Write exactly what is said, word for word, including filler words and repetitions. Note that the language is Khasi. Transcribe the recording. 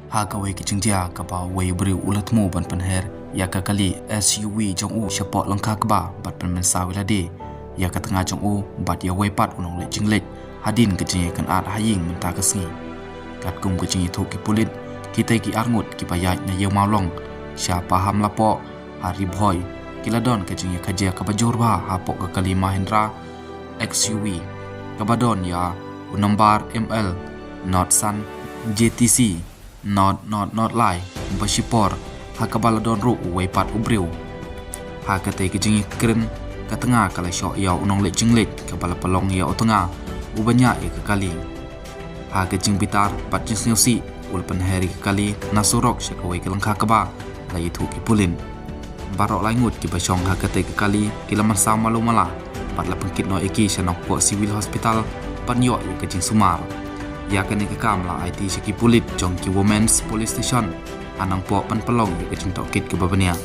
Ha kawei ka jingjia kaba uwei u briew u la thmu ban pynher ïa ka kali S U V jong u shapoh lyngkha kba bad pynmynsaw ïa lade ïa ka tnga jong u bad ïa uwei pat u nongleh jingleit hadien ka jingïakynad ha ïing mynta ka sngi. Katkum ka jingïathuh ki pulit, kitei ki arngut kiba ïaid na Ïew Mawlong sha Pahamlapoh ha Ri Bhoi ki la don ka jingïakajia kaba jur bha hapoh ka kali Mahindra X U V kaba don ïa u nombar M L not san J T C not not not lai ba shipor ha kaba la don ruh uwei pat u briew. Ha katei ka jingïakren ka tnga ka la shoh ïa u nongleh jingleit kaba la pynlong ïa u tnga uba ñiah ïa ka kali. Ha ka jingbitar bad jingsngewsih u la pynher ïa ka kali na surok sha kawei ka lyngkha kba, la ïathuh ki pulit. Baroh lai ngut kiba shong ha katei ka kali ki la mynsaw malu mala bad la pynkit noh ïa ki sha Nongpoh Civil Hospital ban ïoh ïa ka jingsumar. Ïa kane ka kam la aiti sha ki pulit jong ki Women's Police Station ha Nongpoh ban pynlong ïa ka jingtohkit kaba bniah.